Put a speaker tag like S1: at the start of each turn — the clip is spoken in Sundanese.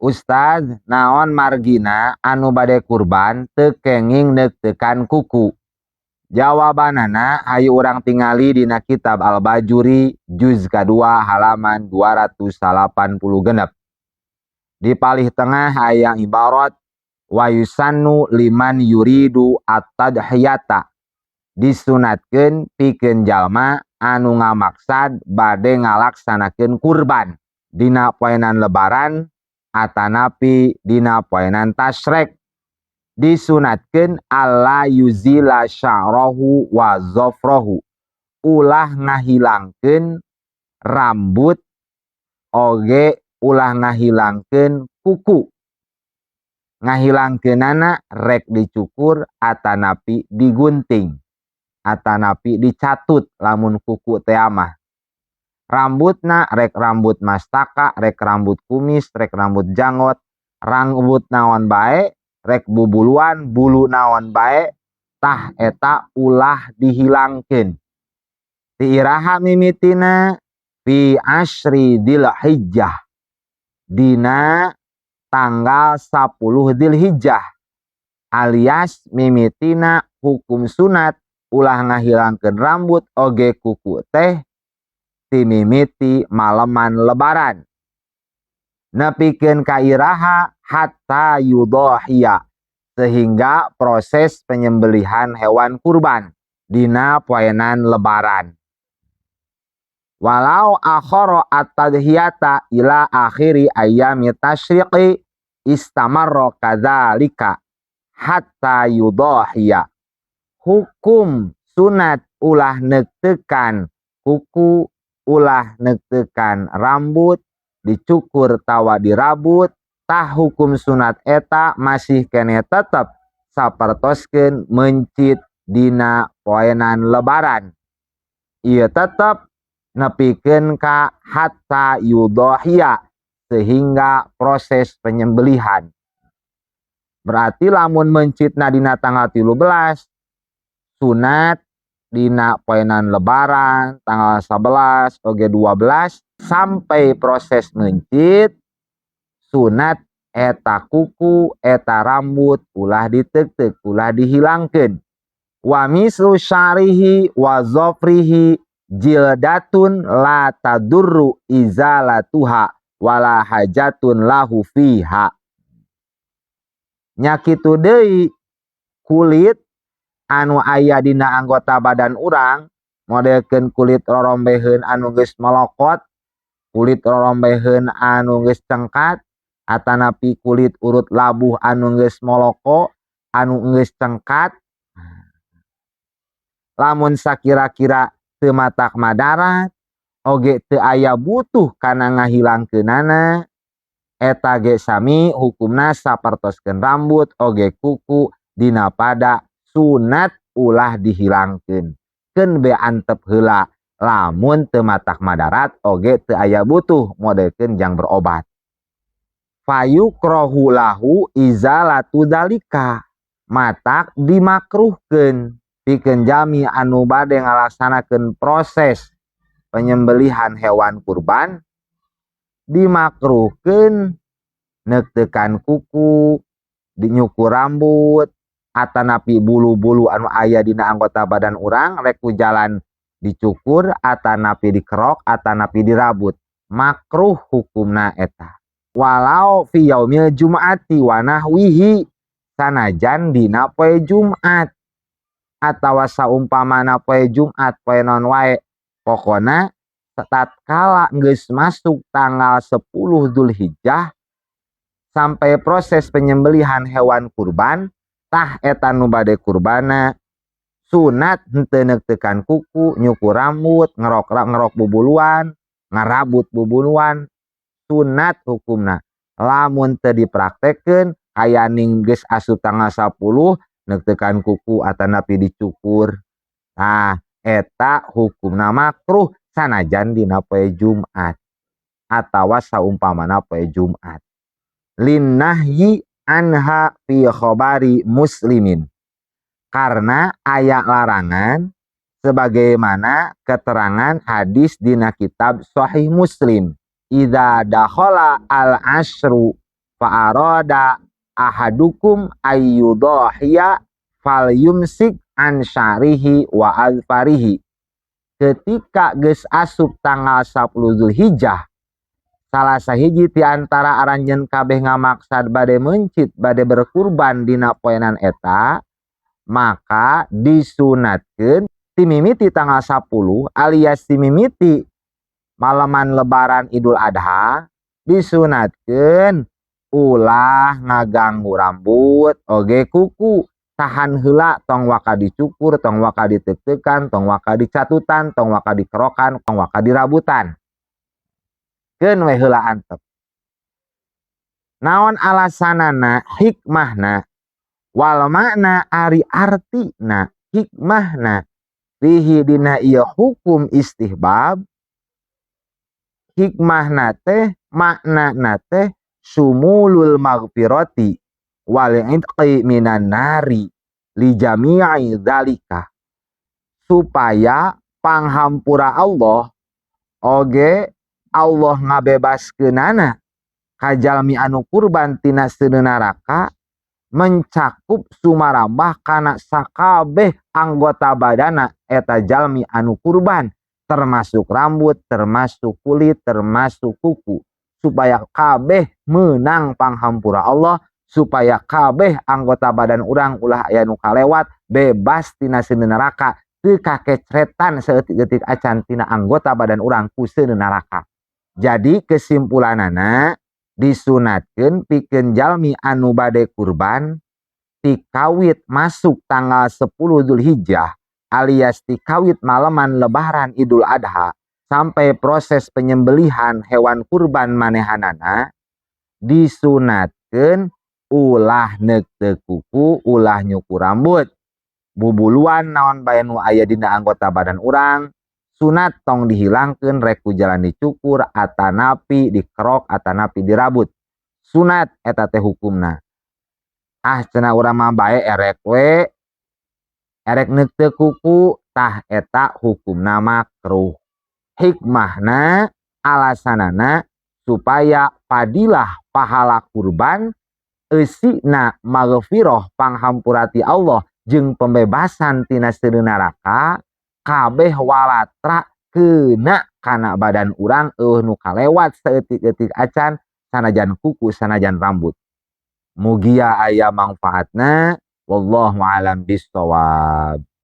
S1: Ustaz, naon margina anu bade kurban teu kenging neuktekan kuku? Jawabanana hayu urang tingali dina kitab Al-Bajuri juz kadua halaman 286. Di palih tengah aya ibarat wa yusannu liman yuridu at-tadhiyata, disunatkeun pikeun jalma anu ngamaksad bade ngalaksanakeun kurban dina poenan Lebaran atanapi dina poenan tasrek, disunatkeun alla yuzila sya'rahu wa zafrahu, ulah ngahilangkeun rambut oge ulah ngahilangkeun kuku. Ngahilangkeunana rek dicukur atanapi digunting atanapi dicatut lamun kuku teh mah. Rambutna rek rambut mastaka, rek rambut kumis, rek rambut janggot, rambut naon bae, rek bubuluan, bulu naon bae, tah eta ulah dihilangkeun. Ti iraha mimitina? Fi asyri Dzulhijjah, dina tanggal 10 Dzulhijjah, alias mimitina hukum sunat ulah ngahilangkeun rambut oge kuku teh timimiti maleman Lebaran nepikeun ka iraha? Hatta yudhahiya, sehingga proses penyembelihan hewan kurban dina poenan Lebaran. Walau akhara at-tadhiyata ila akhiri ayyami tasyriqi istamarra kadzalika hatta yudhahiya. Hukum sunat ulah neuktekan kuku, ulah neuktekan rambut, dicukur tawa dirabut, tah hukum sunat eta masih keneh tetep sapertoskeun meuncit dina poenan Lebaran. Ieu tetep nepikeun ka hatta yudhahiya, sehingga proses penyembelihan. Berarti lamun meuncitna dina tanggal 13, sunat dina poenan Lebaran tanggal 11 oge 12 sampai proses meuncit, sunat eta kuku, eta rambut ulah diteukteuk, ulah dihilangkeun. Wa mislu sya'rihi wa zafrihi jildatun la tadurru izalatuha wala hajatun lahu fiha. Nya kitu deui kulit anu aya dina anggota badan urang, modelkeun kulit rorombeheun anu geus melokot, kulit rorombeheun anu geus cengkat, atanapi kulit urut labuh anu geus moloko, anu geus cengkat. Lamun sakira-kira teu matak madarat oge teu aya butuh kana ngahilangkeunana, eta ge sami hukumna sapertoskeun rambut oge kuku, dina pada sunat ulah dihilangkeun, keun be antep heula lamun teu matak madarat oge teu aya butuh, modelkeun jang berobat. Fayukrohu lahu izalatu dzalika, matak dimakruhkeun pikeun jalmi anu bade ngalaksanakeun proses penyembelihan hewan kurban, dimakruhkeun neuktekan kuku, dinyukur rambut atanapi bulu-bulu anu aya dina anggota badan urang, rek ku jalan dicukur atanapi dikerok atanapi dirabut, makruh hukumna eta. Walau fi yaumil jum'ati wa nahwihi, sanajan dina poe Jumat atawa saumpamana poe Jumat, poe naon wae, pokona tatkala geus masuk tanggal 10 Dzulhijjah sampai proses penyembelihan hewan kurban, tah eta nu bade kurbana sunat henteu neuktekan kuku, nyukur rambut, ngerok ngerok bubuluan, ngarabut bubuluan, sunat hukumna. Lamun teu dipraktekkeun aya ning geus asup tanggal 10 neuktekan kuku atanapi dicukur, nah eta hukumna makruh sanajan dina poe Jumat atawa saumpamana poe Jumat. Linnahyi anha fi khabari Muslimin, karena aya larangan sebagaimana keterangan hadis dina kitab Sahih Muslim, idza dakhala al asru. Fa arada ahadukum ayyudahiya falyumsik an sya'rihi wa azfarihi. Ketika geus asup tanggal 10 Zulhijjah, salah sahiji ti antara aranjeun kabeh ngamaksad bade meuncit, bade berkurban dina poenan eta, maka disunatkeun ti mimiti tanggal 10 alias ti mimiti malaman Lebaran Idul Adha, disunatkeun ulah ngaganggu rambut oge kuku. Tahan heula, tong waka dicukur, tong waka diteuk-teukan, tong waka dicatutan, tong waka dikerokan, tong waka dirabutan. Keun we heula, antep. Naon alasanana, hikmahna? Wal makna, ari artina, hikmahna, fihi dina ieu hukum istihbab, hikmahna teh, maknana teh, syumulul magfirati wal itqi minan nari li jami'i dzalika, supaya panghampura Allah oge Allah ngabebaskeunana ka jalmi anu kurban tina seuneu neraka mencakup sumarambah kana sakabeh anggota badana eta jalmi anu kurban, termasuk rambut, termasuk kulit, termasuk kuku, supaya kabeh menang panghampura Allah, supaya kabeh anggota badan urang ulah aya nu kalewat, bebas tina seuneu neraka, teu kakecretan saeutik-eutik acan tina anggota badan urang ku seuneu neraka. Jadi kesimpulanana, disunatkeun pikeun jalmi anu bade kurban tikawit masuk tanggal 10 Zulhijjah alias tikawit malaman Lebaran Idul Adha sampai proses penyembelihan hewan kurban manehanana, disunatkeun ulah neukteuk kuku, ulah nyukur rambut, bubuluan naon bae nu aya dina anggota badan urang sunat tong dihilangkeun, rek ku jalan dicukur atanapi dikerok atanapi dirabut, sunat eta teh hukumna. Ah, cenah, urang mah bae erek we, erek neukteuk kuku. Tah, eta hukumna makruh. Hikmahna, alasanana, supaya fadilah pahala kurban eusina maghfirah, panghampura ti Allah, jeung pembebasan tina seuneu neraka kabeh walatra kena kana badan urang, euweuh nu kalewat saeutik-eutik acan, sanajan kuku, sanajan rambut. Mugia aya mangfaatna. Wallahu alam bissawab.